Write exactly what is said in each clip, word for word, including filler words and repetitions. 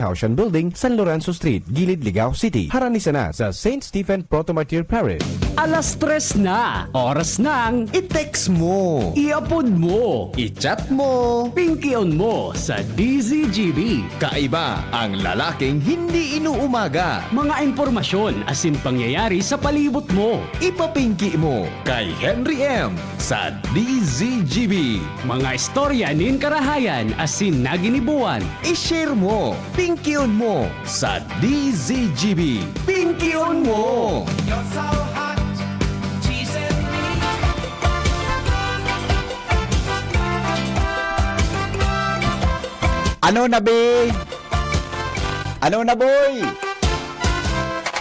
Caution Building, San Lorenzo Street, Gilid, Ligao City. Harani sana sa Saint Stephen Proto-Martyr Parish. Alas tres na, oras ng I-text mo. I-upload mo. I-chat mo. Pingkion mo sa D Z G B. Kaiba ang lalaking hindi inuumaga. Mga impormasyon asin pangyayari sa palibot mo. Ipapingki mo kay Henry M sa D Z G B. Mga istorya nin karahayan asin naginibuan. I-share mo, pingkion mo sa D Z G B. Pingkion mo! You're so hot, teasing me. Ano na, be? Ano na, boy?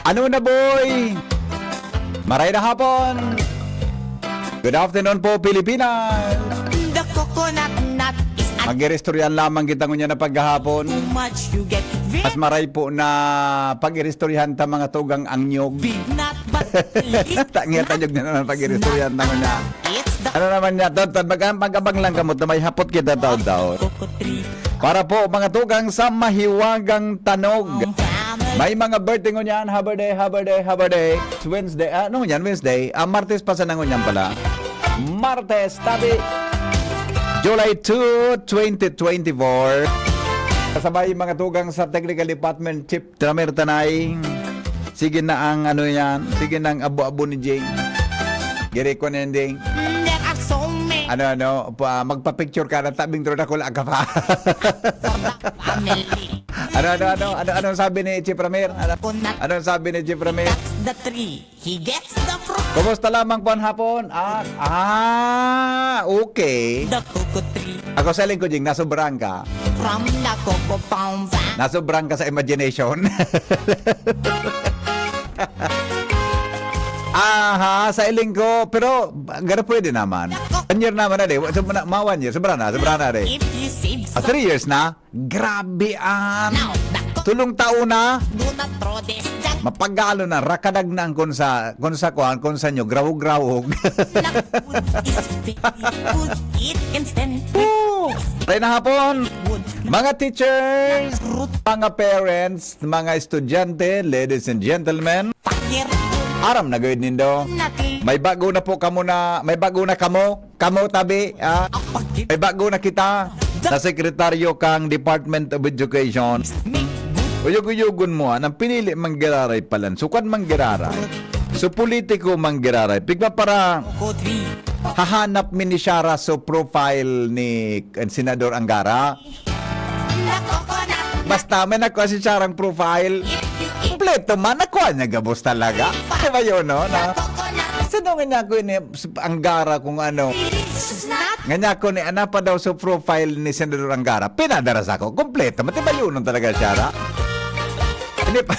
Ano na, boy? Maray na hapon! Good afternoon po, Pilipinas! The coconut nut is a Mag-iristoryahan lamang kita ngunyan na paghahapon. Too much, you get very Mas maray po na pag-iristoryahan ta mga tugang ang nyog. Big nut, but Tangiya tanyog na naman pag-iristoryahan ta ngunyan. It's the Ano naman niya, Ton? Ton, mag-, mag-abang lang kamo, ta may hapot kita taon-taon. Coco tree. Para po, mga tugang sa mahiwagang tanog. May mga birthday ngunyan, Haber Day, Haber Day, Haber Day. It's Wednesday, ah, ano ngunyan? Wednesday. Ah, Martes pa sana ngunyan pala. Martes, tabi. July two, twenty twenty-four. Kasabay mga tugang sa Technical Department, Chief Tramer Tanay. Sige na ang ano yan. Sige na ang abo-abo ni Jing. Giri ko na yan, Ding. There are so many Ano, ano, pa, magpa-picture ka na tabing doon ako, wala ka pa. for the family. Ano, ano, ano, ano, anong sabi ni Chief Ramir? Ano, Coconut anong sabi ni Chief Ramir? That's the tree. He gets the fruit. Kumusta lamang po ang hapon? Ah, ah, okay. The coco tree. Ako sa lingkod, Jing, nasobrang ka. From the coco palm vine. Nasobrang ka sa imagination. Aha, sa iling ko. Pero, garo pwede naman. One year naman na, di. So, ma-, ma-, one year. Sobra na, sobra na, di. If you save Ah, some three years na? Grabe, an. Now, the co- Tulong taon na. Do not throw this junk. Mapagalo na, rakadag na ang kunsa, kunsa kuan, kunsa nyo, grawog-grawog. Black food is very good. Eat instant. Woo! Tayo na hapon. Good. Mga teachers, Root. Mga parents, mga estudyante, ladies and gentlemen, Fire. Aram na gayud nindo. Nothing. May bago na po kamo na, may bago na kamo, kamo tabi, ah. Ang pag- May bago na kita na sekretaryo kang Department of Education. Me. Uyog-uyogon mo, ah, nang pinili manggiraray palan. Sukad manggiraray. So, politiko manggiraray. Pigpa para Coco tree. Hahanap mi ni Shara so profile ni, kan Senador Angara. Basta may nakuha si Sharang profile. Kompleto man, nakuha niya gabos talaga. Di ba yun, no? Na, sino nga niya ako ini, Angara kung ano? Nga niya ako ni, ano pa daw sa profile ni Senador Angara? Pinadara sa ako. Kompleto. Matibayunon talaga siya, ha? Hindi pa.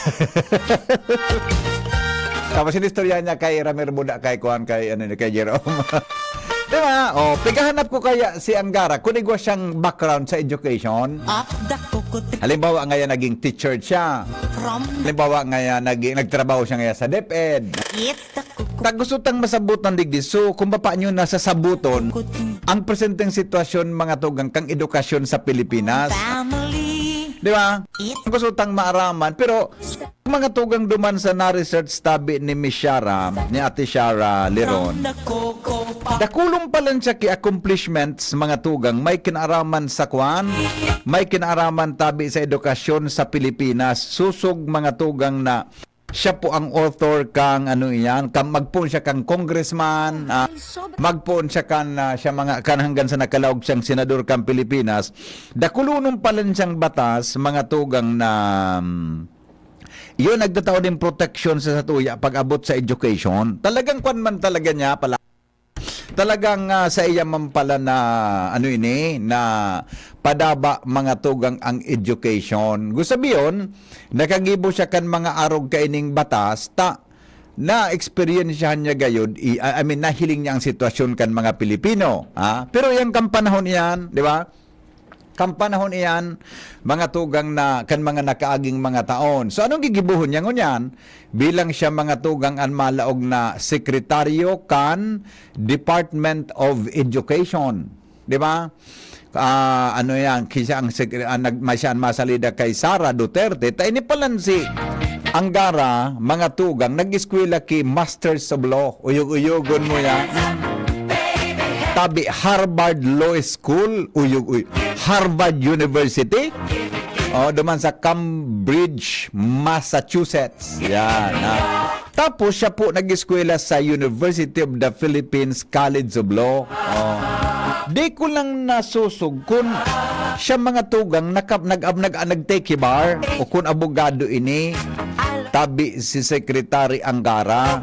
Tapos inistorya niya kay Ramir Buda, kay Kuan, kay, ano, kay Jerome. Di ba? Oh, pigahanap ko kaya si Angara, kung igwa siyang background sa education. Of the coco tree. Halimbawa, ngayon naging teacher siya. From Halimbawa, ngayon naging, nagtrabaho siya ngayon sa DepEd. It's the coco Tagusto tang masabutan digdi. So, kung paano nasasabuton coco tree. Ang presenteng sitwasyon, mga tugang, kang edukasyon sa Pilipinas. Family. Di ba? It Ang gusto tang maaraman, pero mga tugang duman sa na-research tabi ni Miss Shara, ni Ate Shara Leron. From the coco pa- Dakulong pa lang siya ki accomplishments, mga tugang, may kinaaraman sa kwan, may kinaaraman tabi sa edukasyon sa Pilipinas. Susog, mga tugang, na siya po ang author kang ano iyan, kang magpoon siya kang congressman, ah, magpoon siya kan, ah, siya mga, kan hanggang sa nakalaog siyang senador kang Pilipinas. Dakulong pa lang siyang batas, mga tugang, na, mm, Iyo nagtatao nin proteksyon sa satuya pag-abot sa education. Talagang kwan man talaga niya pala. Talagang, ah, sa iya man pala na, ano ini, na padaba mga tugang ang education. Gusto sabiyon, nakagibo siya kan mga arog kaining batas, ta na-eksperyensyahan niya gayod, i-, I I mean, nahiling niya ang sitwasyon kan mga Pilipino, ha? Pero yang kan panahon iyan, di ba? Kan panahon iyan, mga tugang na kan mga nakaaging mga taon. So, anong gigibohon niya ngunyan? Bilang siya, mga tugang, an malaog na sekretaryo kan Department of Education. Di ba? Ah, ano yan, kisa ang sek-, ang nag-, may siya ang masalida kay Sara Duterte. Ta ini palan si Angara, mga tugang, nag-eskwela ki Masters of Law. Uyog-uyogon mo yan. Tabi, Harvard Law School. Uyog-uy-, Harvard University. Oh, duman sa Cambridge, Massachusetts. Yan, ha. Tapos siya po nag-eskwela sa University of the Philippines College of Law. Oh. Di ko lang nasusog kun siya mga tugang naka-, nag-, nag-, nag-, nagtake bar o kun abogado ini, tabi si Secretary Angara.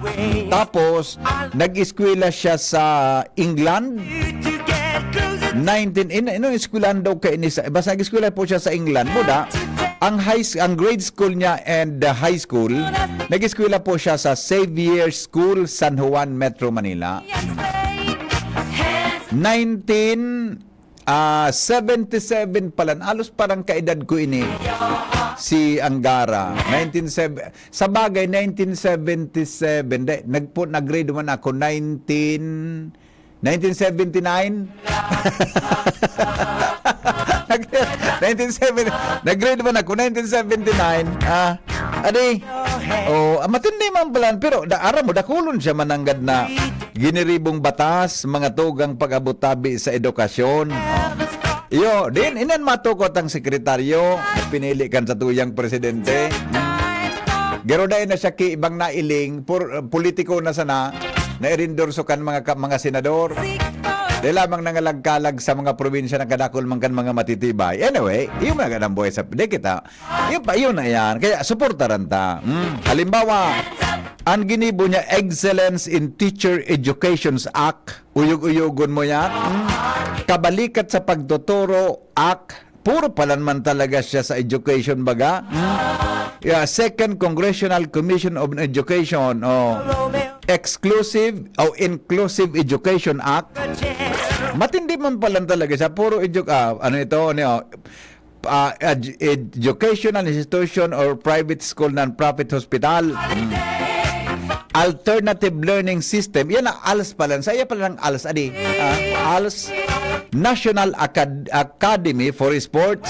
Tapos, nag-eskwela siya sa England. Nineteen, in, in, eskwelahan daw kaini sa, basta nag-eskwela po siya sa England. Buda, ang high s-, ang grade school niya and the high school, nag-eskwela po siya sa Xavier School, San Juan, Metro Manila. Nineteen, ah, seventy-seven pala. Halos parang kaedad ko ini, si Angara. Nineteen seven, sa bagay, nineteen seventy-seven. Di, nagpo-, nag-grade one ako, nineteen, nineteen seventy-nine? Nag-, nineteen seventy, nag-grade one ako, nineteen seventy-nine. Ah, adi, oh, ah, matindi man pala. Pero, da, aram mo, dakulon siya mananggad na giniribong batas, mga tugang pag-abot tabi sa edukasyon. Oh. Iyo, din, inan matukot ang sekretaryo, pinili kan sa tuyang presidente. Garo dai na siya ki ibang nailing, pur-, politiko na sana, na irindorso kan mga ka-, mga senador. Dahil lamang nangalagkalag sa mga probinsya na kadakol man kan mga matitibay. Anyway, yung mga ganang buhay sa, di kita, yun pa, yun na yan. Kaya, suportaran ta. Hmm. Halimbawa, ang ginibo niya, Excellence in Teacher Educations Act. Uyog-uyogon mo yan. Hmm. Kabalikat sa pagtuturo, Act. Puro palan man talaga siya sa education, baga. Hmm? Yeah, Second Congressional Commission on Education, oh. Exclusive o Inclusive Education Act. Matindi man palan talaga siya. Puro edu-, ah, ano ito, ano, ah, edu-, educational institution or private school, non-profit, hospital. Hmm. Alternative Learning System. Yan ang als pala. Sa iya pala ng als, adi. Ah, als, National Acad-, Academy for Sports.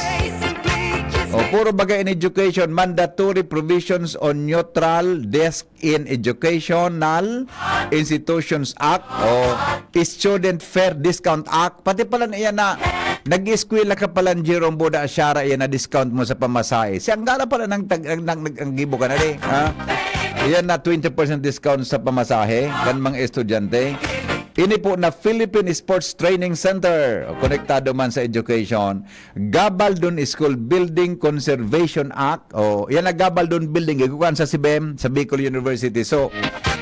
O, puro baga in education, mandatory provisions on neutral desk in educational institutions act o Student Fare Discount Act. Pati pala na iyan na nag-eskwela ka pala, Jerome Buda Ashara, iyan na discount mo sa pamasahe. Si Angara pala nang tag-, nang, nang, nang gibo ka na, di? Ha? Iyan na twenty percent discount sa pamasahe kan mga estudyante. Ini po na Philippine Sports Training Center, konektado man sa education. Gabaldon School Building Conservation Act. O, yan na Gabaldon Building. Ikukuan sa sibem, sa Bicol University. So,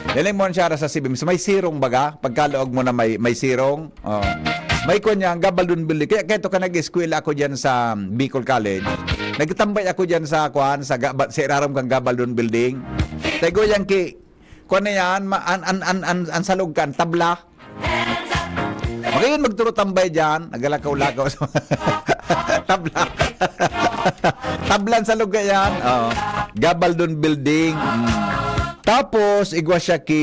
dali mo siya sa sibem. So, may sirong baga. Pagkalaog mo na may, may sirong. O. May kuan niya, ang Gabaldon Building. Kaya, kaya ito ka nag-eskwela ako dyan sa Bicol College. Nagtambay ako dyan sa, kuan, sa, Gaba-, sa irarom kang Gabaldon Building. Tego yan ki, kuan na yan, ma-, an, an, an, an, an salog kan, tabla. Magayon magturo tambay dyan, nagalakaw-lakaw sa tabla. Tablan sa lugar yan. Oo. Gabaldon Building. Mm. Tapos, igwa siya ki,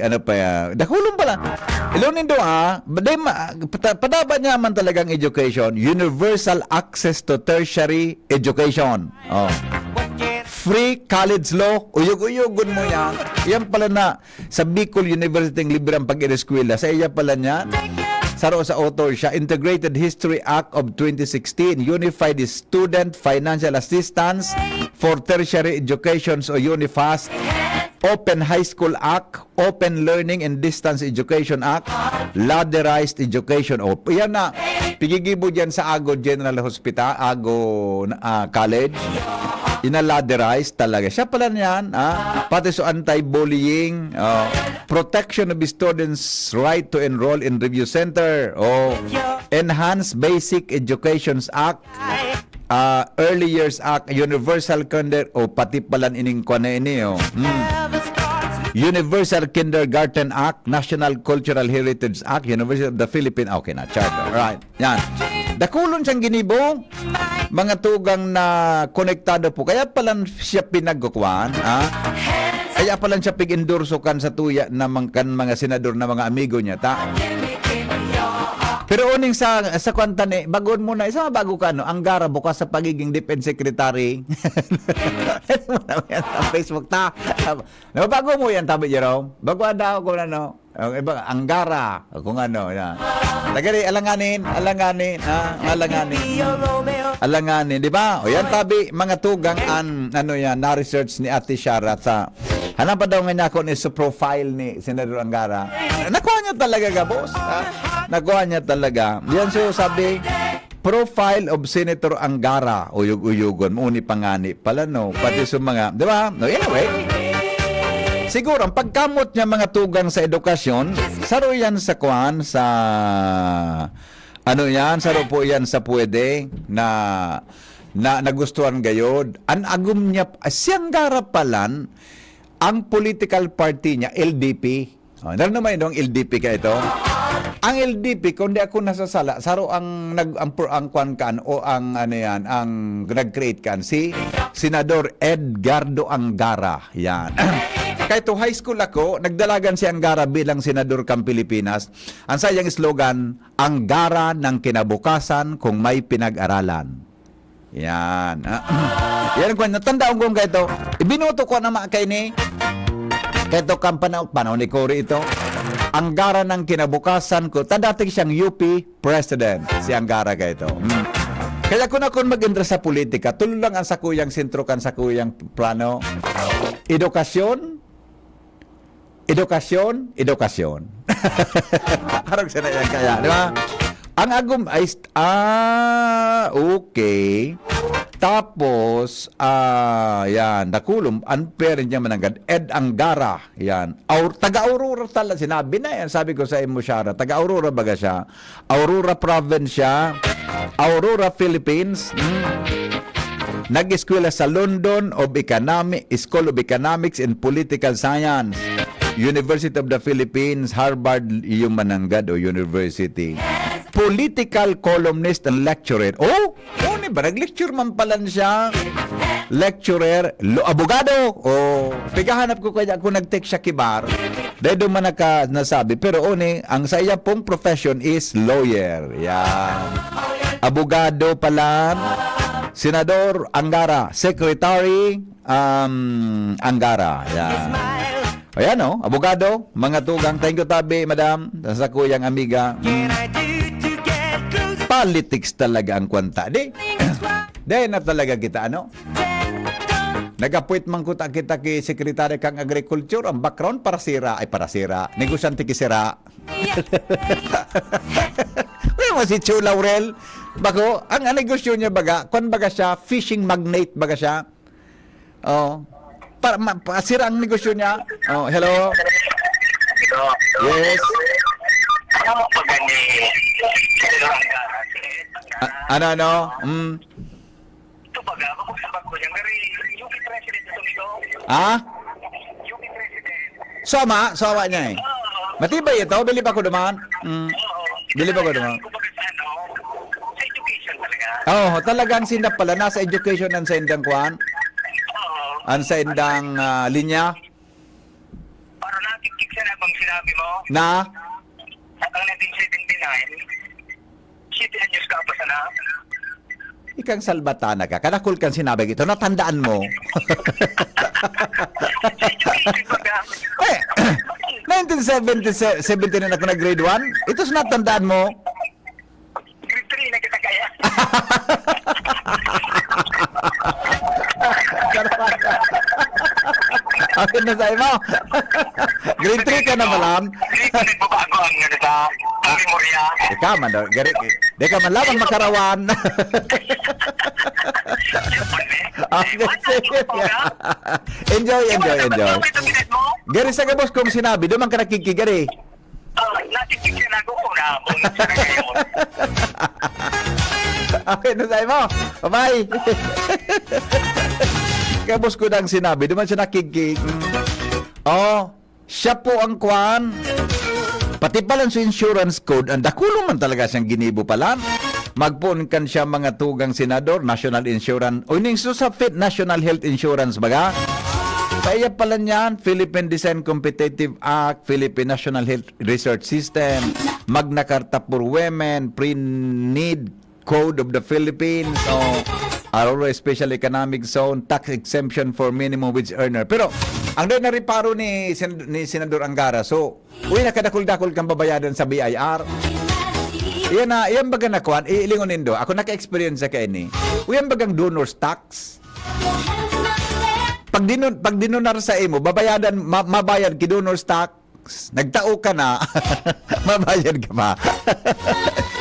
ano pa yan? Dakulon pala. Ilo nindo, ah. Baday ma-, pata-, padaba niya man talagang education. Universal access to tertiary education. Oh. Free college law. Uyog-uyogon mo yan. Yan pala na sa Bicol University ang libre ang pag-ireskwela. Sa iya pala niya, saro sa author siya, Integrated History Act of twenty sixteen, Unified Student Financial Assistance for Tertiary Educations o UNIFAST, Open High School Act, Open Learning and Distance Education Act, Ladderized Education. O, yan na. Pigigibo dyan sa Ago General Hospital, Ago, ah, College. Ina-ladderized talaga. Siya pala niyan, ah. Pati sa anti-bullying, oh. Protection of students' right to enroll in review center. Oh. Enhanced Basic Educations Act, ah, Early Years Act, Universal Kinder, oh, pati pala ining kwan na ini, oh. Hmm. Universal Kindergarten Act, National Cultural Heritage Act, University of the Philippines. Okay na, charter. Right. Yan. Dakulon siyang ginibo. Mga tugang na konektado po. Kaya pala siya pinagkukuan, ha? Kaya pala siya pig-endorso kan sa tuya na mang-, kan mga senador na mga amigo niya, ta? Pero uning sa, sa kwan ta ni, bagoon mo na, isa bago ka, no? Anggara, bukas sa pagiging defense secretary. Ano mo na yan? Ang Facebook ta. No, bago mo yan, tabi, Jerome. Bago daw kung ano. Ang iba, Anggara, kung ano, yan. Tagari, alanganin, alanganin, ha? Alanganin. Alanganin, di ba? O yan, tabi, mga tugang, an, ano yan, na-research ni Ate Shara sa, hanap pa daw nga niya ako ni sa profile ni Senador Anggara. Nakuha niya talaga, gabos, ha? Nakuha niya talaga. Yan, so, sabi, profile of Senator Anggara, uyog-uyogon, mauni pa ngani pala, no? Pati sa mga, di ba? No, anyway, siguro, ang pagkamot niya, mga tugang, sa edukasyon, saro yan sa kwan, sa, ano yan, saro po yan sa pwede na, na nagustuhan gayod. Ang agom niya, si Anggara palan, ang political party niya, L D P. Oh, ano naman yung L D P ka ito? Ang L D P, kung di ako nasasala, saro ang nag ang, pro- ang kwan kan o ang ano yan, ang nag-create kan si Senador Edgardo Anggara. Yan. Kaya to high school ako, nagdalagan si Anggara bilang senador kan Pilipinas. Ang sayang slogan, "Anggara ng kinabukasan kung may pinag-aralan." Yan. Ah, yan ang kwento. Tandaan ko ang ganito. Ibinuto ko naman kay ni, kay ito kang panahon, panahon ni Cory ito. Anggara ng kinabukasan ko. Ta dati siyang U P president, si Anggara kay ito. Hmm. Kaya kung ako mag-entra sa politika, tulo lang ang sakuyang sentro kan sakuyang plano. Edukasyon, edukasyon, edukasyon. Arog sa na yan kaya, di ba? Ang agom ay, st- ah, okay. Tapos, ah, yan, dakulom, ang parent niya mananggad, Ed Anggara, yan. Aur, taga Aurora talaga, sinabi na yan, sabi ko sa imo, Shara, taga Aurora baga siya. Aurora Province siya, Aurora, Philippines. Hmm. Nag-eskwela sa London of Economi-, School of Economics and Political Science, University of the Philippines, Harvard, yung mananggad o university. Political columnist and lecturer. Oh, oh, ni ba? Nag-lecture man pala siya. Lecturer, lo, abogado. Oh, pigahanap ko kaya kung nag-text siya kibar. Dahil doon man naka, nasabi. Pero oni, ang sa iya pong profession is lawyer. Yan. Abogado pala. Senador Anggara. Secretary um, Anggara. Yan. Ayan, oh. Abogado, mga tugang. Thank you, tabi, madam. Sa kuyang amiga. Mm. Politics talaga ang kwanta. Di? Dahil na talaga kita, ano? Nag-appoint man kuta kita ki Secretary kang Agriculture, ang background para sira, ay para sira, negosyante ki sira. Uy, mo si Chu Laurel, bako, ang, ang negosyo niya baga, kwan baga siya, fishing magnate baga siya. Oh. Para ma, pa, sira ang negosyo niya. Oh, hello. Yes. Ano mo pag ni Senator Anggara? A- ano, ano? Mm. Ito baga, ako sa bago niya. Pero U P president ito, ito. Ah? U P president. Sama, sama niya eh. Oo. Matibay ito, bili pa ko duman. Mm. Oo. Bili pa ko duman. Kumbaga sa ano, sa education talaga. Oh, talagang sinda pala, nasa education ang sa indang kwan. Oo. Ang sa indang ah, linya. Para nakikita na bang sinabi mo? Na? Ang nineteen seventy-nine, siyete anyos ka pa sana. Ikang salbatana ka. Kadakol kang sinabi ito. Natandaan mo. Sa education baga. Eh, nineteen seventy, seventy-nine ako nag-grade one. Ito sa natandaan mo. Grade three na kita kaya. Akin na sa imo. Grade three ka na, malam. Grade three, nagbabago ang ano sa, ang memorya. Ikaw man daw, gari, di ka man lamang makarawan. Okay, sige. Enjoy, enjoy, enjoy. Gari sa gabos kong sinabi, duman ka nakikigari. Oh, nakikita na ako kung naabot siya na ngayon. Okay, na tayo mo. Bye-bye. Kaya boss ko na ang sinabi, di man siya nakikig. Oh, siya po ang kwan. Pati palan sa insurance code, ang dakulo man talaga siyang ginibo palan. Magpoon kan siya mga tugang senador, national insurance. O ning sa fit national health insurance baga? Sa iya pala niyan, Philippine Design Competitive Act, Philippine National Health Research System, Magna Carta for Women, Pre-Need Code of the Philippines, o Aurora Special Economic Zone, tax exemption for minimum wage earner. Pero, ang dahil nariparo ni, Sen- ni Senador Angara, so, uy, nakadakul-dakul kang babayadan sa B I R. Iyan na, iyan baga na kwan, ilingon nindo. Ako naka-experience sa kaini. Uy, yan bagang donor's tax. Pag dinon, pag dinonar sa imo, babayadan, ma- mabayad ki donor's tax. Nagtao ka na, mabayad ka pa.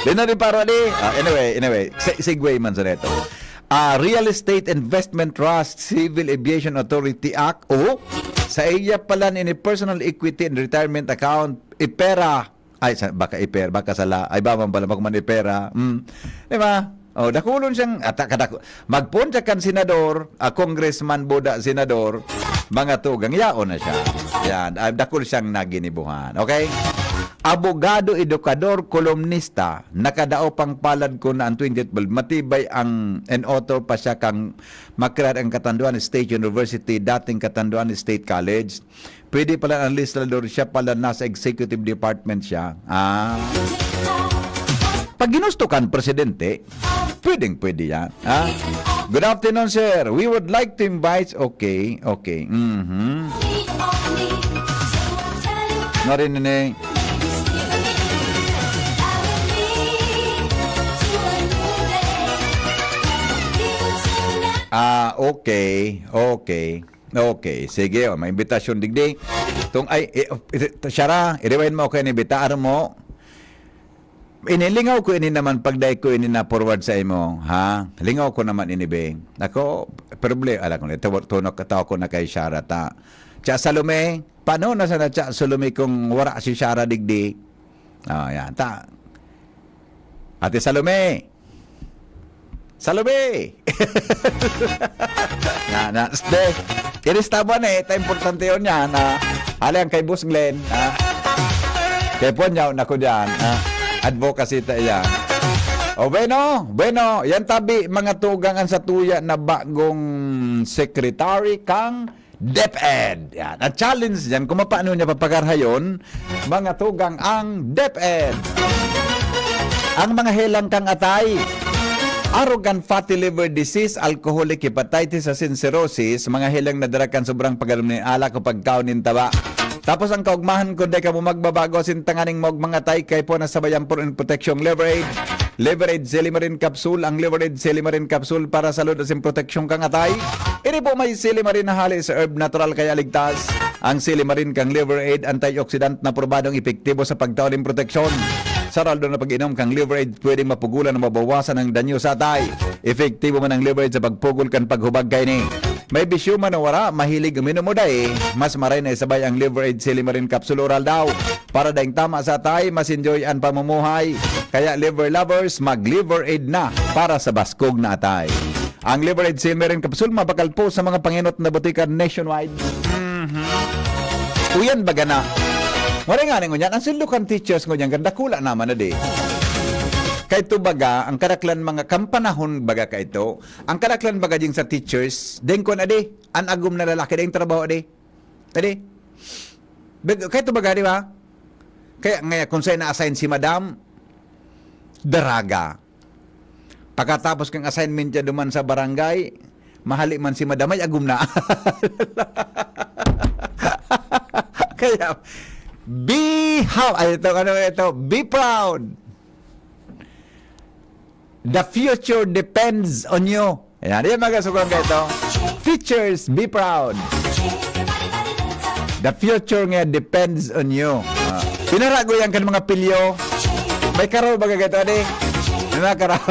Di na rin paro, di? Ah, anyway, anyway, se- segue man sa neto. Ah, Real Estate Investment Trust, Civil Aviation Authority Act, o sa iya pala ni personal equity and retirement account, ipera, ay, sa, baka iper, baka sala, ay, ba man pala, baka man ipera, mm. Di ba? Oh, dakulon siyang, ata, kadako, magpunta kan senador, ah, congressman, boda, senador, mga tugang, yaon na siya. Yan, ah, dakul siyang naginibuhan. Okay? Abogado, edukador, kolumnista, nakadao pang palad ko na ang twenty twelve, matibay ang, and author pa siya kang Macrar ang Catanduan State University, dating Catanduan State College. Pwede pala ang legislador, siya pala nasa executive department siya. Ah. Pag ginusto kan presidente, pwedeng pwede yan. Ha? Good afternoon, sir. We would like to invite, okay, okay. Mhm. Narinig. Ah, okay, okay. Okay, sige, oh, may imbitasyon digdi. Tung, ay, eh, oh, iri-, siya ra, i-rewind mo ako yan, imbitaar mo. Inilingaw ko ini naman pag dai ko ini na-forward sa imo, ha? Lingaw ko naman ini, be. Ako, problema, ala ko na, tawag, tunok, tawag ko na kay Shara, ta. Cha Salome, paano na sana Cha Salome kung wala si Shara digdi? Oh, yan, ta. Ate Salome. Salome! Na, na, de, irista mo na eh. Ta importante yun yan, ha? Hali ang kay Boss Glenn, ha? Kay Ponyaw na ko dyan, ha? Advocacy ta yan. O, bueno, bueno, yan tabi, mga tugang, ang satuya na bagong secretary kang DepEd. Yan. Ang challenge dyan, kung paano niya papagarhayon, mga tugang, ang DepEd. Ang mga helang kang atay, arrogant fatty liver disease, alcoholic hepatitis, asin cirrhosis, mga helang na dara kan sobrang pag-anom nin alak o pagkaon nin taba. Tapos ang kaugmahan, kung di ka mo magbabago, asin tanganing maog mga atay, kay po nasabayan po in proteksyong Liver Aid. Liver Aid Silimarin Capsule, ang Liver Aid Silimarin Capsule para sa salud asin proteksyon kang atay. Ini po may silimarin na hali sa herb, natural kaya ligtas. Ang silimarin kang Liver Aid, antioxidant na probadong epektibo sa pagtao nin proteksyon. Sa raldo na pag-inom kang Liver Aid, pwedeng mapugulan o mabawasan ang danyo sa atay. Epektibo man ang Liver Aid sa pagpugol kan paghubag kaini. May bisyo man o wara, mahilig uminom o dai, mas maray na isabay ang Liver Aid Silimarin Capsule Oral daw. Para daing tama sa atay, mas enjoy an pamumuhay. Kaya Liver Lovers, mag Liver Aid na para sa baskog na atay. Ang Liver Aid Silimarin Capsule mabakal po sa mga pangenot na botika nationwide. Mhm. Uyan baga na. Waray nga ngunyan, ang sundo kan teachers ngunyan, dakula naman na di. Kay to baga, ang kadaklan mga kampanahon baga kaito, ang kadaklan baga ding sa teachers, deng kon adi, an agom na lalaki, deng trabaho adi. Adi. Bag-, kay to baga, di ba? Kaya nga, kung sa'yo na-assign si madam, daraga. Pagkatapos kang assignment niya duman sa barangay, mahali man si madam, ay agom na. Kaya, be how, ay, ito, ano ito? Be proud. The future depends on you. Ayan, yan mga sugang ka ito. Futures, be proud. The future nga depends on you. Ah, pinarago yan kan mga pilyo. May karaw baga ito, adi? May mga karaw.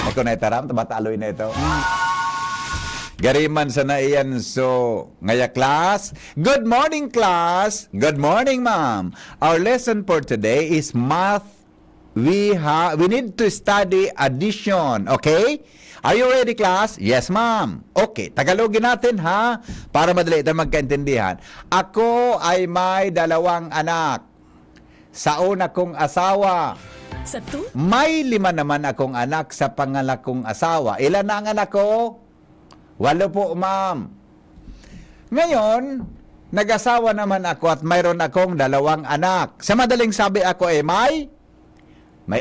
Ako na itaram, mataloy na ito. Gariman sana iyan. So, ngaya class. Good morning, class. Good morning, ma'am. Our lesson for today is math. We ha-, we need to study addition, okay? Are you ready, class? Yes, ma'am. Okay, Tagalogin natin, ha? Para madali tayo magkaintindihan. Ako ay may dalawang anak. Sa una kong asawa. Sa tu- May lima naman akong anak sa pangalakong asawa. Ilan na ang anak ko? Walo po, ma'am. Ngayon, nag-asawa naman ako at mayroon akong dalawang anak. Sa madaling sabi, ako ay may, may,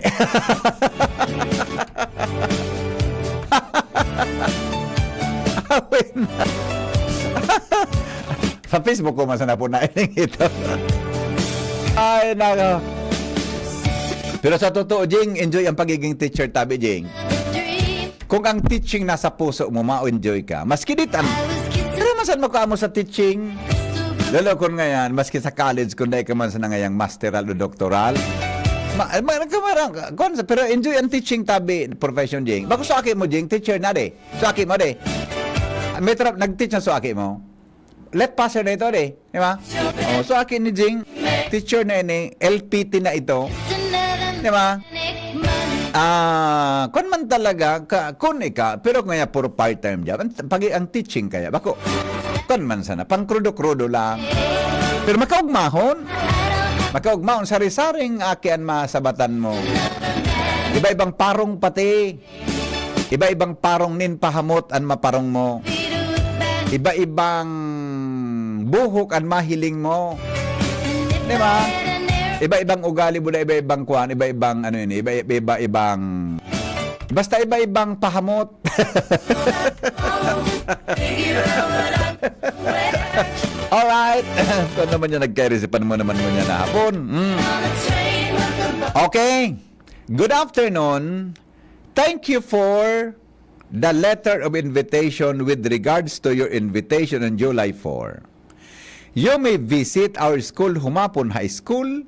Awin. Sa Facebook ko man sana po nailing ito. Ay, nako. Pero sa totoo, Jing, enjoy ang pagiging teacher, tabi, Jing. Kung ang teaching nasa puso mo, ma-enjoy ka. Maski di tan-, pero masan mo ka amo sa teaching? Lalo kun ngayan, maski sa college, kung dai ka man sana ngayang masteral o doktoral, ma-, ma-, nagkamarang ka, kuwan sa, pero enjoy ang teaching, tabi, profession, Jing. Bako sa aki mo, Jing, teacher na, de. Sa aki mo, de. May tra-, nag-teach na sa aki mo. Let passer na ito, de. Di ba? Oh, so, aki ni Jing, teacher na ini, L P T na ito. Di ba? Ah, kun man talaga, ka, kun ika, pero kaya puro part-time job. Ang, pag, ang teaching kaya, bako, kun man sana, pang krudo-krudo lang. Pero makaugmahon. Makaugmahon, sari-saring aki an masabatan mo. Iba-ibang parong pati. Iba-ibang parong nin pahamot an maparong mo. Iba-ibang buhok an mahiling mo. Di ba? Iba-ibang ugali mo na iba-ibang kwan, iba-ibang ano yun, iba, iba-ibang, basta iba-ibang pahamot. Alright. Kung naman yung nagkairisipan mo naman mo niya na hapon. Mm. Okay. Good afternoon. Thank you for the letter of invitation with regards to your invitation on July four. You may visit our school, Humapon High School.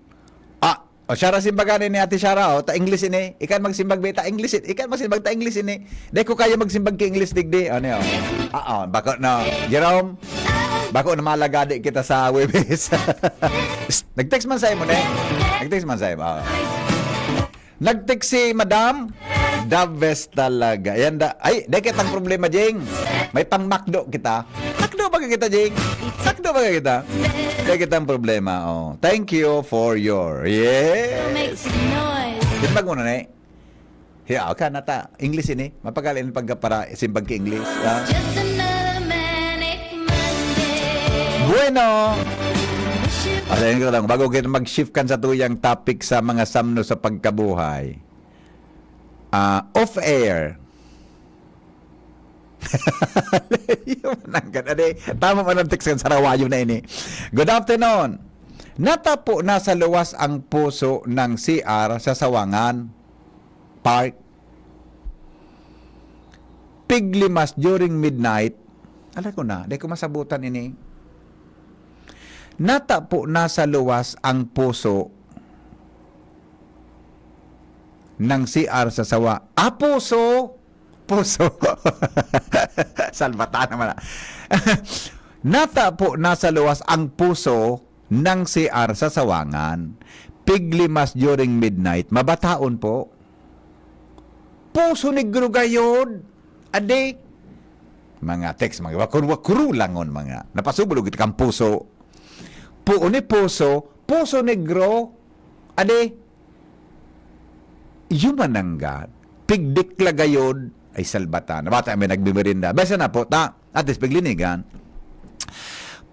Ah, o siya ra simbagan ni Ate Shara, o, ta English ini. Ikan magsimbag, be, ta English ini. Ikan magsimbag, ta English ini. Dai ko kaya magsimbag ki English digdi. Ano yun? Oo, bako na. Jerome, bako na malagadi kita sa Webis. Nag-text man sa imo, ne? Nag-text man sa imo. Oo. Nag-text si Madam. The best talaga. Yan da. Ay, di kitang problema, Jing. May pang McDo kita. McDo ba kita, Jing? McDo ba kita? Di kitang problema, oh. Thank you for your, yes. Makes noise. Simbag mo na, ne? Hiya ka na ta. English ini. Mapagal ini pagka para simbag ki English. Ah. Just another manic Monday. Bueno. Wish you Asa yun ko lang, bago kita mag-shift kan sa tuyang topic sa mga samno sa pagkabuhay. Ah, off air. Yung nangkat, ade, tama man ang text kan Sarawayo na ini. Good afternoon. Natapo na sa luwas ang puso ng C R sa Sawangan Park. Piglimas during midnight. Alam ko na, di ko masabutan ini. Natapo na sa luwas ang puso ng C R sa sawa. Ah, puso! Puso! Salbata naman, ah. Natapo na sa luwas ang puso ng C R sa Sawangan. Piglimas during midnight. Mabataon po. Puso Negro gayod. Ade. Mga text, mga wakuru-wakuru langon, mga. Napasubulog ito kang puso. Puo ni puso, Puso Negro. Ade. Human ang God. Pigdikla gayod. Ay, salbatan. Bata may nagmimirinda. Besa na po, ta. At least, piglinigan.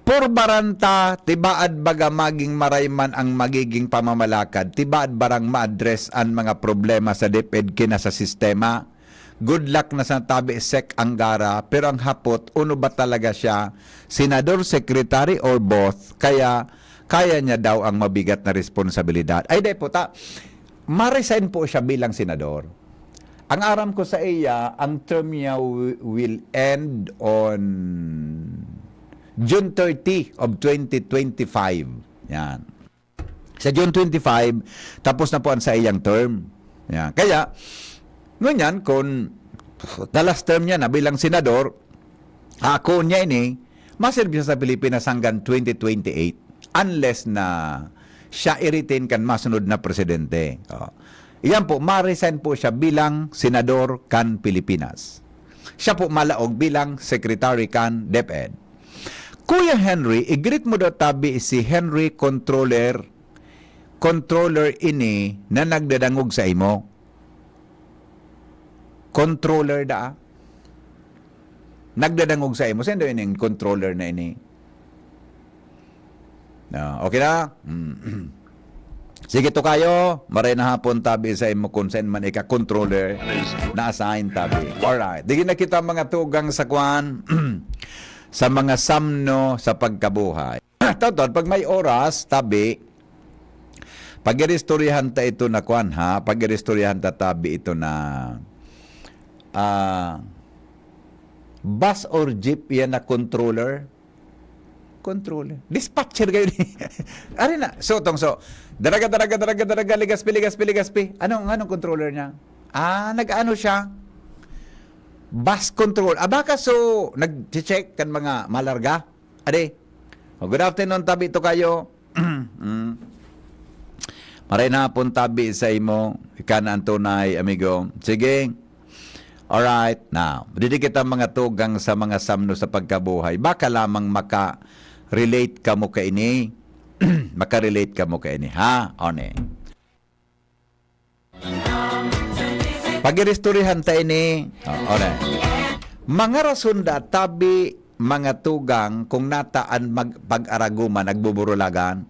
Purbaran ta, tibaad baga maging marayman ang magiging pamamalakad, tibaad barang ma-address an mga problema sa DepEd kina sa sistema. Good luck na sa tabi Sec Angara, pero ang hapot, uno ba talaga siya? Senador, secretary, or both? Kaya, kaya niya daw ang mabigat na responsibilidad. Ay, di po, ta, ma-resign po siya bilang senador. Ang aram ko sa iya, ang term niya wi-, will end on June thirty of twenty twenty-five. Yan. Sa June twenty-five, tapos na po ang sa iyang term. Yan. Kaya, ngunyan, kung the last term niya na bilang senador, ako niya ini, maserbi siya sa Pilipinas hanggang twenty twenty-eight, unless na siya i-retain kan masunod na presidente. Oh. Iyan po, ma-resign po siya bilang senador kan Pilipinas. Siya po malaog bilang secretary kan DepEd. Kuya Henry, i-greet mo daw tabi si Henry Controller. Controller ini na nagdadangog sa imo. Controller da. Nagdadangog sa imo. Sino ining controller na ini? Ah, okay na? Mm. Sige, tokayo, maray na hapon tabi sa imo kung saan man ika-controller na assign tabi. Alright. Digi na kita mga tugang sa kwan, sa mga samno sa pagkabuhay. Totoo, pag may oras, tabi, pag-iristoryahan ta ito na kwan, ha? Pag-iristoryahan ta tabi ito na, ah, bus or jeep yan na controller? Controller. Dispatcher kayo ni. Ari na. So, tong so. Daraga, daraga, daraga, daraga, Legazpi, Legazpi, Legazpi. Anong, anong controller niya? Ah, nag-ano siya? Bus control. Ah, baka so, nag-check kan mga malarga? Ade. Oh, good afternoon, tabi to kayo. Mm. Maray na hapon, tabi sa imo. Ika na ang tunay, amigo. Sige. Alright. Now, didi kita mga tugang sa mga samno sa pagkabuhay. Baka lamang maka-relate kamo kaini. Maka-relate kamo kaini, ha? One. Pag-iristoryahan ta ini. Oh, alright. Mga rason da tabi, mga tugang, kung nataan mag-, pag-araguman, nagbuburulagan.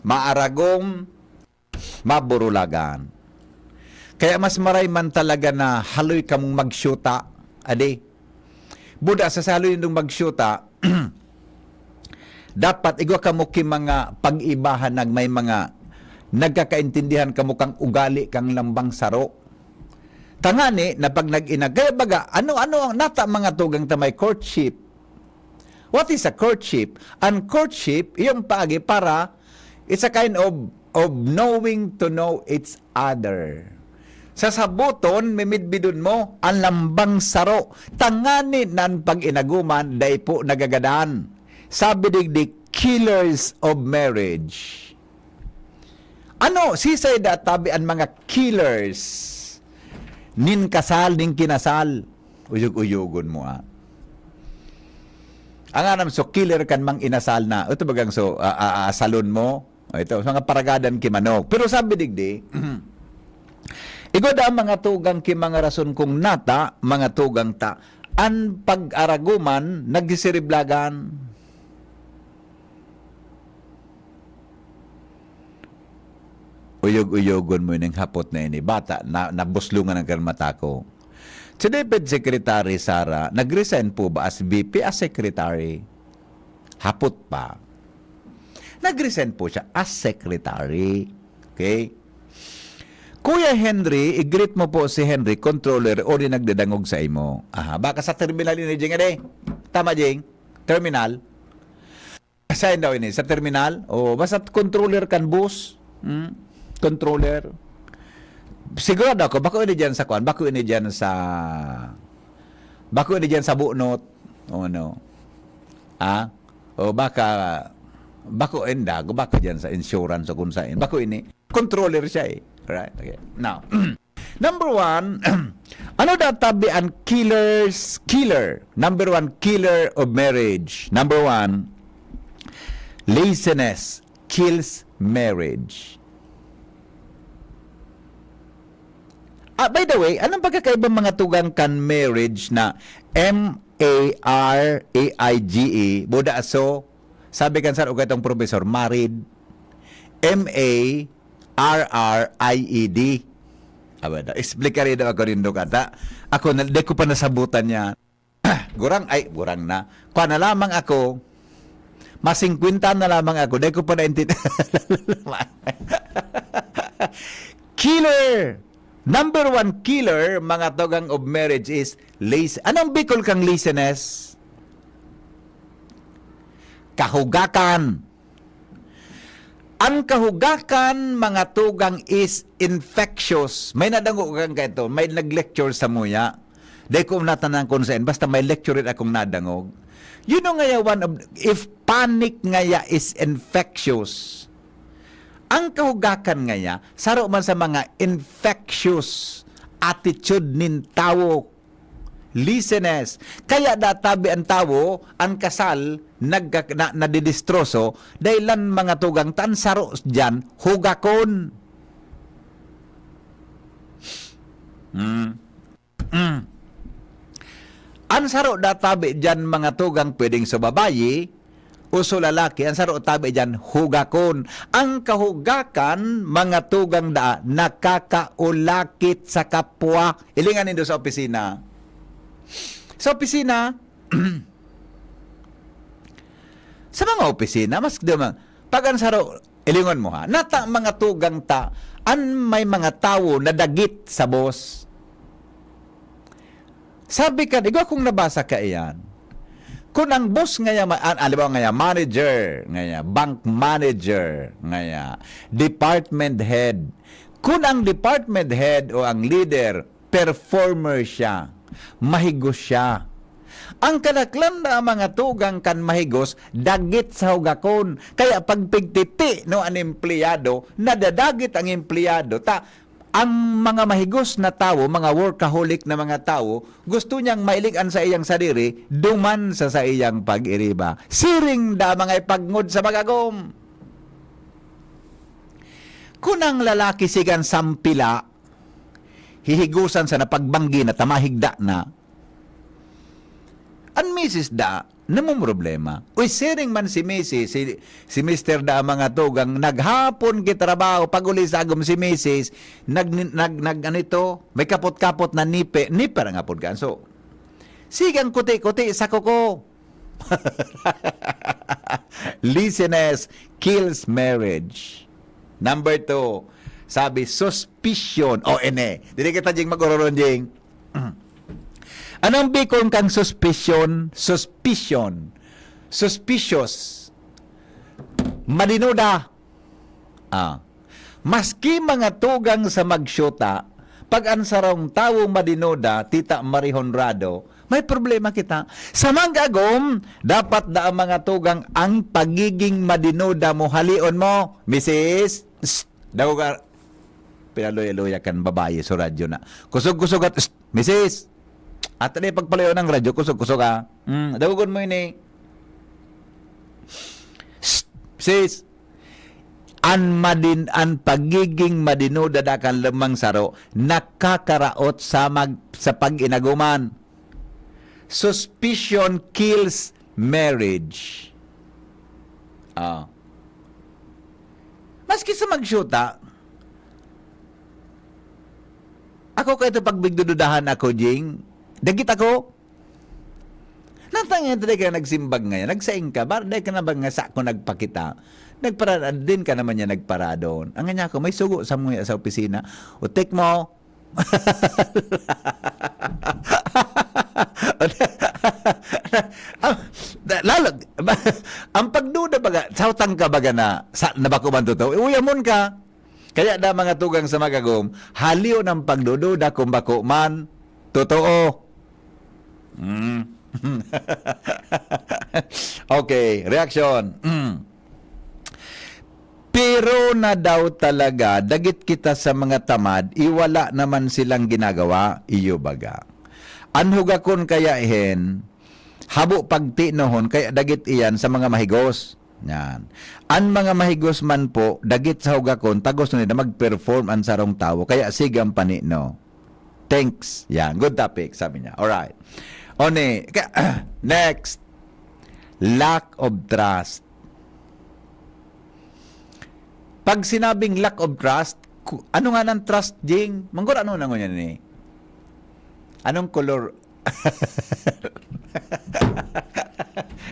Maaragom, maburulagan. Kaya mas maray man talaga na haloy kamong magsyuta, adi. Buda sa haloy nindong magsyuta, dapat igwa kamo ki mga pag-ibahan nag may mga nagkakaintindihan kamo kang ugali kang lambang saro. Tangani na pag nag-inag-, kaya baga, ano-ano ang nata mga tugang ta may courtship? What is a courtship? An courtship, iyong paagi para, it's a kind of, of knowing to know each other. Sa sabuton, mimidbidon mo, ang lambang saro. Tangani nan pag-inaguman, dai po nagagadan. Sabi digdi, killers of marriage. Ano, sisay da tabi an mga killers nin kasal, nin kinasal? Uyog-uyogon mo, ah. Ang anam so killer kan mang inasal na, ito bagang so, ah, ah, ah, salon mo? O ito, mga paragadan ki manok. Pero sabi digdi, igwa da ang mga tugang ki mga rason kung nata, mga tugang ta, an pag-araguman, nagsisiriblagan. Uyog-uyogon mo ining hapot na ini. Bata, na, nabuslungan ang kan mata ko. Si DepEd Secretary Sara, nag-resign po ba as V P, as secretary? Hapot pa. Nag-resign po siya as secretary. Okay? Kuya Henry, i-greet mo po si Henry, controller, o rin nagdadangog sa imo. Aha, baka sa terminal ini, Jing, ade? Tama, Jing? Terminal? Saan daw ini? Sa terminal? O basta controller kan bus? Hmm? Controller? Sigurado ako, bako ini dyan sa kwan, bako ini dyan sa, bako ini dyan sa bunot. O ano? Ah? O baka, bako inda, bako dyan sa insurance o kung saan. Bako ini. Controller siya eh. Right? Okay. Now, number one, ano daw tabi ang killer's killer? Number one, killer of marriage. Number one, laziness kills marriage. Ah, by the way, anong pagkakaiba mga tugang kan marriage na M A R A I G E, buda so, sabi kan sa ukay tong professor, married, M A R R I E D. Aba, na, explica rin daw ako nindo kata. Ako, na, di ko pa nasabutan niya. Gurang, ay, gurang na. Kwa na lamang ako, masingkwenta na lamang ako, di ko pa naintindihan. Killer! Number one killer, mga tugang of marriage is lazy. Anong Bicol kang laziness? Kahugakan. Ang kahugakan, mga tugang, is infectious. May nadangog kan kaito, may nag-lecture sa muya. Dai ko natanan kung saan, basta may lecture rin akong nadangog. You know ngaya, one of, if panic ngaya is infectious, ang kahugakan ngaya, saro man sa mga infectious attitude nin tawo, laziness. Kaya databi ang tawo, ang kasal, nagka-, na, nadidistroso, dahil lang mga tugang tan saro diyan, hugakon. Hmm. Mm. Ang saro databi diyan, mga tugang, pwedeng sa babayi, uso lalaki, ang saro tabi diyan, hugakon. Ang kahugakan, mga tugang daa, nakakaulakit sa kapwa. Ilingan nindo sa opisina. Sa opisina, sa mga opisina, mas di man, pag ang saro, ilingon mo ha, nata mga tugang ta, an may mga tawo na dagit sa boss. Sabi kan, igwa kong nabasa kaiyan, kun ang boss ngaya, ma-, an-, halimbawa ngaya, manager, ngaya, bank manager, ngaya, department head. Kun ang department head o ang leader, performer siya, mahigos siya. Ang kadaklan na mga tugang kan mahigos, dagit sa hugakon. Kaya pagpigtiti no an empleyado, nadadagit ang empleyado. Ta, ang mga mahigos na tawo, mga workaholic na mga tawo, gusto niyang mailig an saiyang sadiri duman sa saiyang pag-iriba. Siring da mga ipagngod sa magagom. Kun ang lalaki sigan sampila, hihigosan sa napagbanggi na tamahigda na, an misis da, namumroblema. Uy, siring man si misis, si, si mister da ang mga tugang, naghapon gitrabaho, pag-uli sa agom si misis, nag, nag, nag, ano ito, may kapot-kapot na nipe, nipe ang apod ka. So, sigang kuti-kuti sa kuko. Laziness kills marriage. Number two, sabi, suspicion. O, ene. Dili kita, Jing, mag-ororon, Jing. Anong Bicol kang suspicion? Suspicion. Suspicious. Madinuda. Ah. Maski mga tugang sa magsyuta, pag ang sarong tawo madinuda, tita marihonrado, may problema kita. Sa mag-agom, dapat da ang mga tugang ang pagiging madinuda mo. Halion mo, misis, psst, daw ka, pinaluya-luya kan babayi sa radyo na. Kusog-kusog at, psst, misis, at na pagpalayo ng radyo, kusog-kusog ha. Hmm, dawagon mo ini. Psst, sis, an madin-, an pagiging madinuda da kan lamang saro nakakaraot sa mag-, sa pag-inaguman. Suspicion kills marriage. Ah. Maski sa magsyuta, ako kaito pag bigdududahan ako, Jing, dagit ako. Nang tangan, dai ka nagsimbag ngayon, nagsaing ka, bar-, dai ka na ba nga sa ako nagpakita? Nagpara-, din ka naman niya nagparadon. Ang nga niya ako, may sugo sa mga sa opisina. O, take mo. Ang, lalo, ang pagduda baga, sa utang ka baga na, sa, na bako man totoo, uyamon ka. Kaya da mga tugang sa magagom, haliw ng pagdududa kung bako man totoo. Mm. Okay, reaction. Mm. Pero na daw talaga, dagit kita sa mga tamad, iwala naman silang ginagawa, iyo baga. An hugakon kaya ihen, habo pagtinohon, kaya dagit iyan sa mga mahigos. Yan. An mga mahigos man po, dagit sa hugakon, tagos na nila mag-perform an sarong tawo, kaya sigang panino. Thanks. Yan. Good topic, sabi niya. Alright. One, ka-, next. Lack of trust. Pag sinabing lack of trust, ku-, ano nga ng trust, Jing? Manggura, ano na ngunyan ni? Anong color?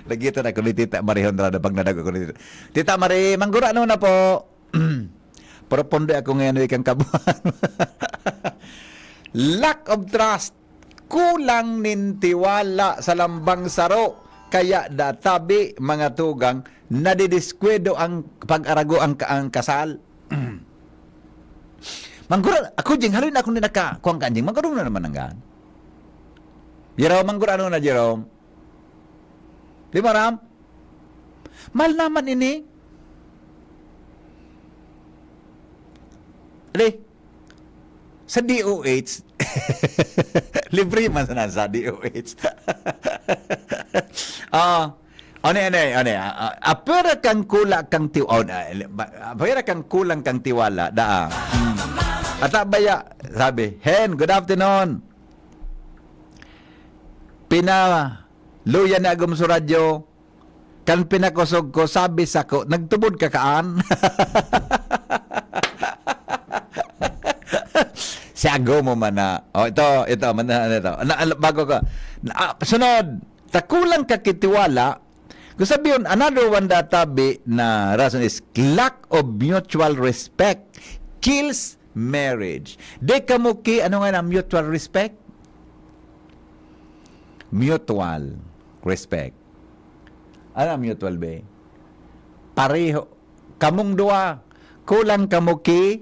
Lagi ito na, kung ni Tita Marie Honrado, pag nadago ko ni Tita. Tita Marie, manggura, ano na po? Pero pondo ako ngayon, ikang kabuhan. Lack of trust. Kulang nin tiwala sa lambang saro. Kaya da tabi, mga tugang, nadidiskwento ang pag-arago ang, ang kasal. Manggura, ako, Jing, haloy na akong ninaka, kuwang ka, Jing, manggura na naman ang gaan. Jerome, manggura, ano na, Jerome? Di ba, Ram? Mahal naman ini. Di, sa D O H, libre man sana sa D O H. Ah, ano, ano, ano, ah, ah, apera kang kula kang tiw-, oh, ah, ba-, apera kang kulang kang tiwala, daa. Hmm. Ata baya, sabi, "Hen, good afternoon." Pinaluya ni Agom sa radyo, Kan pinakosog ko, sabi sako, "Nagtubod ka kaan?" Si agomo man na. Oh, ito, ito, man na, ano ito. Na, ala-, bago ka. Na, ah, sunod, ta kulang ka kitiwala. Kung sabihon, another one that tabi na rason is lack of mutual respect kills marriage. Di kamo ki, ano nga na, mutual respect? Mutual respect. Ano ang mutual, be? Pareho. Kamong duwa, kulang kamo ki,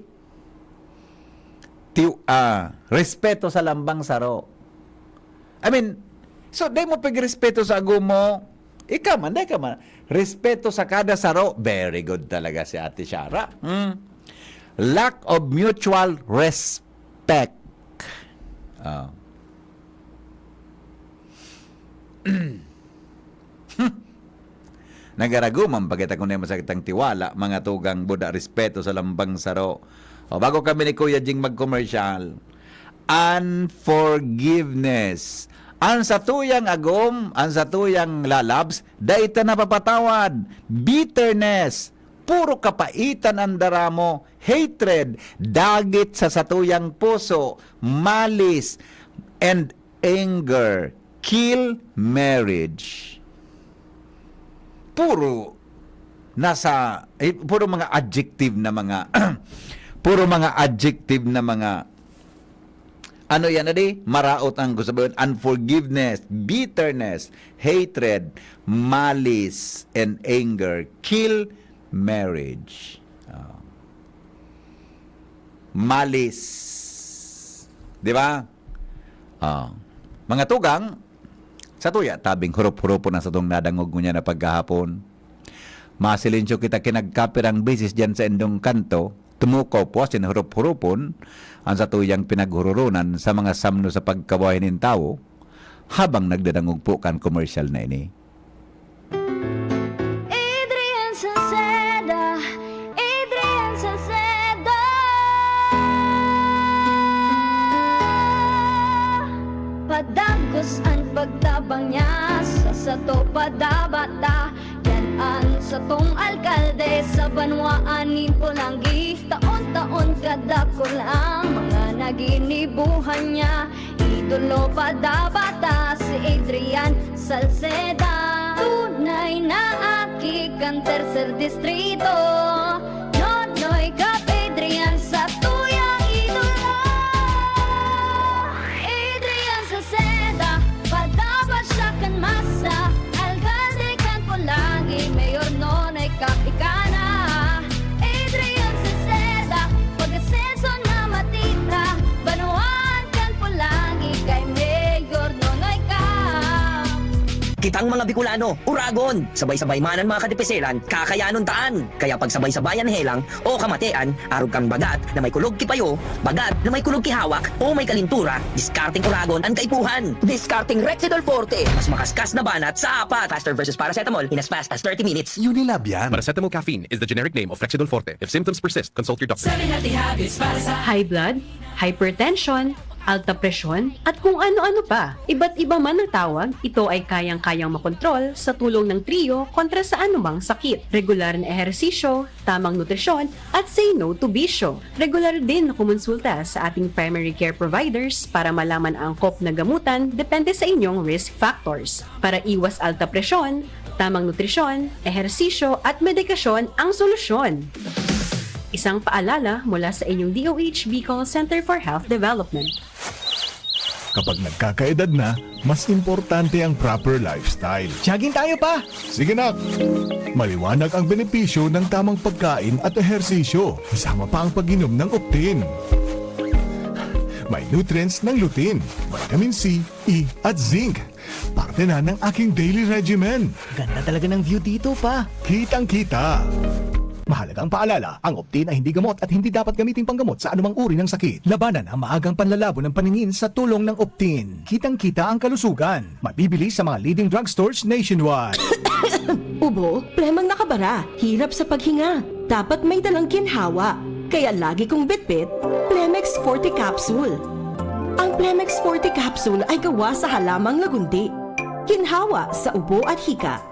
ti-, ah, respeto sa lambang saro. I mean, so, dai mo pagrespeto sa agomo, ikaw man, dai ka man. Respeto sa kada saro, very good talaga si Ate Shara. Hmm. Lack of mutual respect. Ah. Nagaraguman pa kita kun masakit ang tiwala, mga tugang, buda, respeto sa lambang saro. O, bago kami ni Kuya Jing mag-commercial, unforgiveness. Ang satuyang agom, ang satuyang lalabs, dai ta napapatawad. Bitterness, puro kapaitan ang dara mo. Hatred, dagit sa satuyang puso. Malice, and anger kill marriage. Puro nasa, eh, puro mga adjective na mga, puro mga adjective na mga, ano yan, adi? Maraot ang gusto sabihin, unforgiveness, bitterness, hatred, malice, and anger kill marriage. Ah. Malice. Di ba? Ah. Mga tugang, sa tuya, tabing hurup-hurupon ang satong nadangog ngunyan na paghahapon. Masilensyo kita kinagkapirang beses diyan sa indong kanto, tumukaw po asin hurup-hurupon ang satuyang pinaghuroronan sa mga samno sa pagkabuhay nin tawo, habang nagdadangog po kan komersyal na ini. Adrian Salceda, Adrian Salceda. Padagos an pagtabang niya sa sato padabata. Yan an satong alkalde sa banwaan nin Polangui. Taon-taon kadakul ang mga naginibuhan niya. Idolo padabata si Adrian Salceda. Tunay na aki kan tercer distrito. Nonoy Kap Adrian sa tuyang idolo. Adrian Salceda, padaba siya kan masa. Alkalde kan Polangui, Mayor Nonoy Kap ika na. Adrian Salceda, pag-asenso na matira. Banwaan kan Polangui, kay Mayor Nonoy Kap. Kitang mga Bicolano, Uragon, sabay-sabay man an mga kadipiselan, kakayanon taan. Kaya pagsabay-sabayan helang o kamatean, arog kan bagat na may kulog ki payo, bagat na may kulog ki hawak, o may kalintura, diskarteng Uragon an kaipuhan. Diskarteng Rexidol Forte, mas makaskas na banat sa apat. Faster versus paracetamol in as fast as thirty minutes. Unilab yan. Paracetamol caffeine is the generic name of Rexidol Forte. If symptoms persist, consult your doctor. Seven healthy habits para sa High blood, hypertension, alta presyon, at kung ano-ano pa. Iba't iba man ang tawag, ito ay kayang-kayang makontrol sa tulong ng Trio kontra sa anumang sakit. Regular na ehersisyo, tamang nutrisyon, at say no to bisyo. Regular din na kumonsulta sa ating primary care providers para malaman ang angkop na gamutan depende sa inyong risk factors. Para iwas alta presyon, tamang nutrisyon, ehersisyo, at medikasyon ang solusyon. Isang paalala mula sa inyong D O H Bicol Center for Health Development. Kapag nagkakaedad na, mas importante ang proper lifestyle. Jogging tayo, pa! Sige, nak! Maliwanag ang benepisyo ng tamang pagkain at ehersisyo, kasama pa ang pag-inom ng Optin. May nutrients ng lutein, vitamin C, E, at zinc. Parte na ng aking daily regimen. Ganda talaga ng view dito, pa. Kitang-kita. Mahalagang paalala, ang Optin ay hindi gamot at hindi dapat gamiting panggamot sa anumang uri ng sakit. Labanan ang maagang panlalabo ng paningin sa tulong ng Optin. Kitang-kita ang kalusugan. Mabibili sa mga leading drugstores nationwide. Ubo, plemang nakabara, hirap sa paghinga. Dapat may dalang ginhawa. Kaya lagi kong bitbit, Plemex Forte Capsule. Ang Plemex Forte Capsule ay gawa sa halamang lagundi. Ginhawa sa ubo at hika.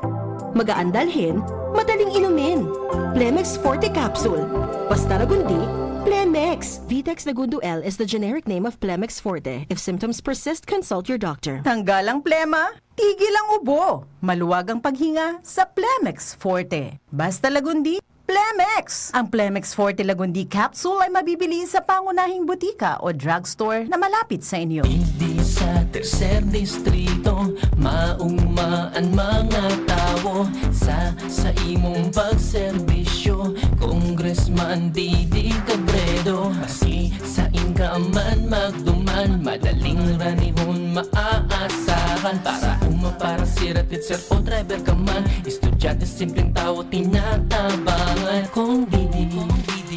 Magaan dalhin, madaling inumin. Plemex Forte Capsule. Basta Lagundi, Plemex. Vitex Lagundo L is the generic name of Plemex Forte. If symptoms persist, consult your doctor. Tanggal ang plema, tigil ang ubo. Maluwag ang paghinga sa Plemex Forte. Basta Lagundi, Plemex! Ang Plemex Forte Lagundi Capsule ay mabibili sa pangunahing butika o drugstore na malapit sa inyo. Digdi sa Tercer Distrito, mauma an mga tawo sa, sa imong pagserbisyo, Congressman Didi Cabredo. Masi, sain ka man magduman, madaling ranihon maaasahan. Para uma, para sira, teacher o driver ka man, estudyante, simpleng tawo, tinatabangan. Kong Didi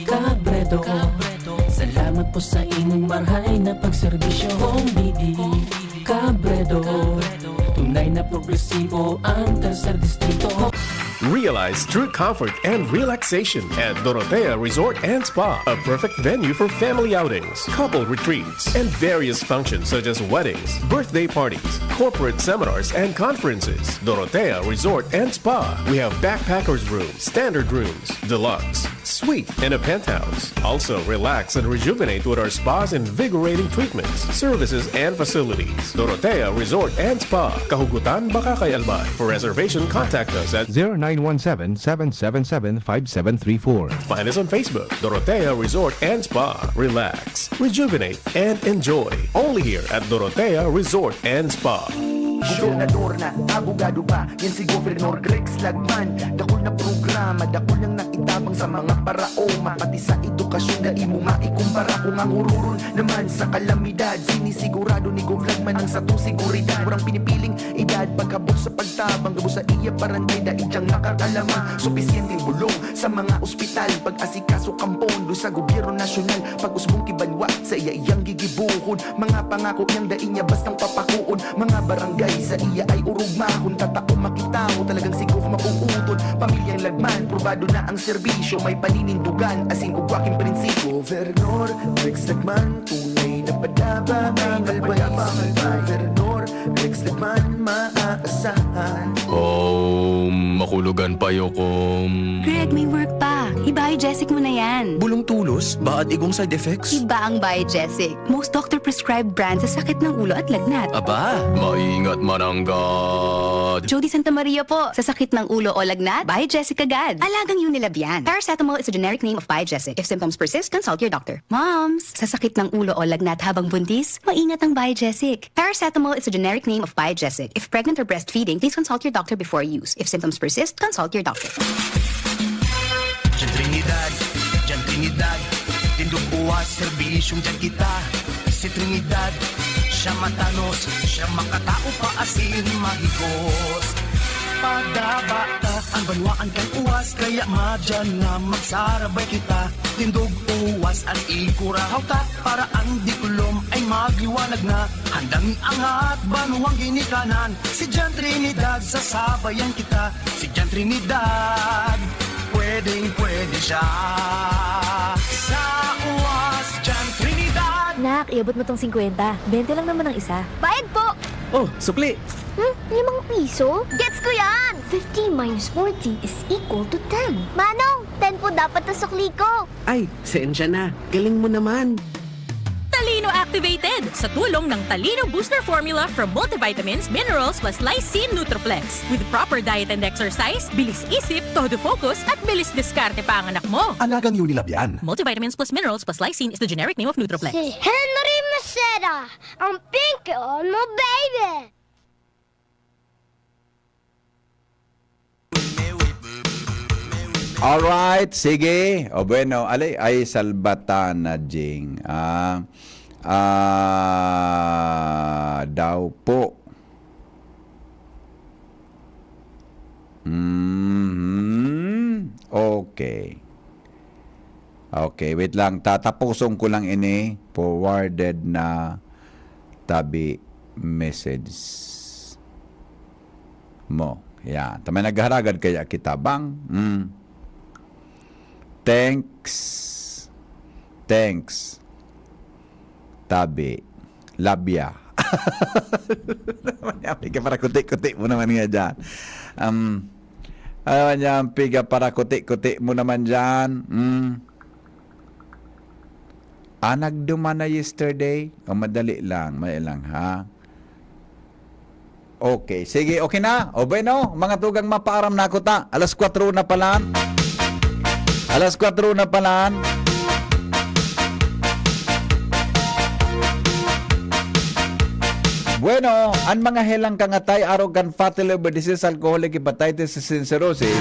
Cabredo, salamat po sa imong marhay na pagserbisyo. Kong Didi Cabredo, tunay na progresibo ang Tercer Distrito. Realize true comfort and relaxation at Dorotea Resort and Spa, a perfect venue for family outings, couple retreats, and various functions such as weddings, birthday parties, corporate seminars, and conferences. Dorotea Resort and Spa. We have backpackers room, standard rooms, deluxe, suite, and a penthouse. Also, relax and rejuvenate with our spa's invigorating treatments, services, and facilities. Dorotea Resort and Spa, Kahugutan, Bacacay, Albay. For reservation, contact us at zero nine one seven, seven seven seven, five seven three four. Find us on Facebook, Dorotea Resort and Spa. Relax, rejuvenate, and enjoy. Only here at Dorotea Resort and Spa. Gobernador na, abogado pa, yan si Governor Grex Lagman. Dakul na programa, dakul nang naitabang sa mga paraoma, pati sa edukasyon, dai mo maikumpara. Kung ang hururon naman sa kalamidad, sinisigurado ni Gov Lagman ang satong seguridad. Walang pinipiling edad, pagkabot sa pagtabang, gabos sa iya parante, dai diyang makakalama. Supisyenteng bulong sa mga ospital, pag-asikaso kan pondo sa gobyerno nasyonal, pag-usbong ki banwa, saiya iyang gigibohon. Mga pangako niyang dai niya bastang papakoon. Mga barangay saiya ay orog mahon, tatao makitaho, talagang si Gov mabubuton. Pamilyang Lagman, probado na ang serbisyo, may paninindugan, asin ugwa king prinsipyo. Gobernador Rex Lagman, tunay na padaba, may nalways. Gobernador Rex Lagman, maaasahan. Om, makulogan pa, yokom. Greg, may work pa. I-Biogesic mo na yan. Bulong tulos? Baad igong side effects? Iba ang Biogesic. Most doctor-prescribed brand sa sakit ng ulo at lagnat. Aba, maingat mananggad. Jody Santa Maria po. Sa sakit ng ulo o lagnat, Biogesic agad. Alagang Unilab yan. Paracetamol is a generic name of Biogesic. If symptoms persist, consult your doctor. Moms, sa sakit ng ulo o lagnat habang buntis, maingat ang Biogesic. Paracetamol is a generic name of Biogesic. If pregnant or breastfeeding, please consult your doctor before use. If symptoms persist, consult your doctor. Diyan Trinidad, diyan Trinidad, tindog uwas, serbisyong diyan kita. Si Trinidad, siya matanos, siya makatao pa asin mahigos. Padaba ta an banwaan kan uwas, kaya madiyan na magsarabay kita. Tindog uwas an ikurahaw ta, para an diklom ay magliwanag na. Handang iangat banwang ginikanan, si Jan Trinidad, sasabayan kita. Si Jan Trinidad, pwedeng-pwede siya. Sa uwas, Jan Trinidad. Nak, iabot mo tong singkwenta. Bente lang naman ang isa. Bayad po! Oh, sukli! Hmm? Limang piso? Gets ko yan! Fifty minus forty is equal to ten. Manong, ten po dapat ang sukli ko. Ay, sensya na. Galing mo naman. Talino Activated, sa tulong ng Talino Booster Formula from multivitamins, minerals plus lysine Nutriplex. With proper diet and exercise, bilis isip, todo focus, at bilis diskarte pa ang anak mo. Alagang Unilab yan. Multivitamins plus minerals plus lysine is the generic name of Nutriplex. Si Henry Maceda, ang pinky on mo, baby! Alright, sige. O bueno, ali, ay salbatan na, Jing. Ah, ah, daw po. Mhm. Okay. Okay, wait lang. Tatapuson ko lang ini. Forwarded na tabi message mo. Yan. Ta may nagharagad kaya kita, bang? Mm. Thanks. Thanks. Tabi. Labya. May kaparakuti-kuti mo naman nga dyan. Um, Ano man yan, piga para kuti-kuti mo naman dyan. Hmm. Ah, nagduman na yesterday? O, madali lang, madali lang, ha? Okay, sige, okay na. O bueno, mga tugang, mapaaram na ako ta. Alas kwatro na pala. Alas kwatro na pala. Bueno, an mga helang kan atay, arog kan fatty liver disease, alcoholic hepatitis, sin cirrhosis,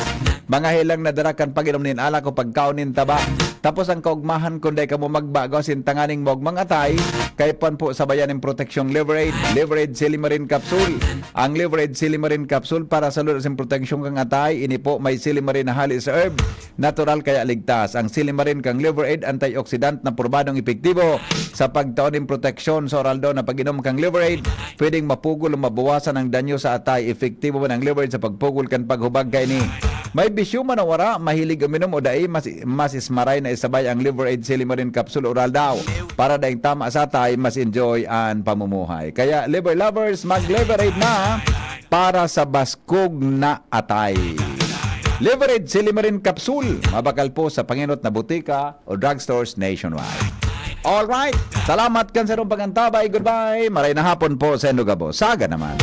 mga helang na dara kan pag-inom nin alak o pagkaon nin taba. Tapos an kaogmahan, kun dai kamo magbago asin tanganing maogmang atay, kaipuhan po sabayan nin proteksyong Liver Aid, Liver Aid Silimarin Capsule. Ang Liver Aid Silimarin Capsule para sa lulod asin proteksyon kan atay, ini po may silimarin na hali sa herb, natural kaya ligtas. Ang silimarin kan Liver Aid, antioxidant na probadong epektibo sa pagtao nin proteksyon. Sa oral daw na pag-inom kan Liver Aid, pwedeng mapugol o mabawasan ang danyo sa atay. Epektibo man ang Liver Aid sa pagpugol kan paghubag kaini. May bisyo man o wara, mahilig uminom o dai, mas, mas ismaray na isabay ang Liver Aid Silimarin Capsule Oral daw. Para daing tama sa atay, mas enjoy an pamumuhay. Kaya, Liver Lovers, mag-Liver Aid na para sa baskog na atay. Liver Aid Silimarin Capsule, mabakal po sa pangenot na botika o drugstores nationwide. Alright, salamat kan sarong pag-antabay. Goodbye. Maray na hapon po sa Enugabo. Saga naman.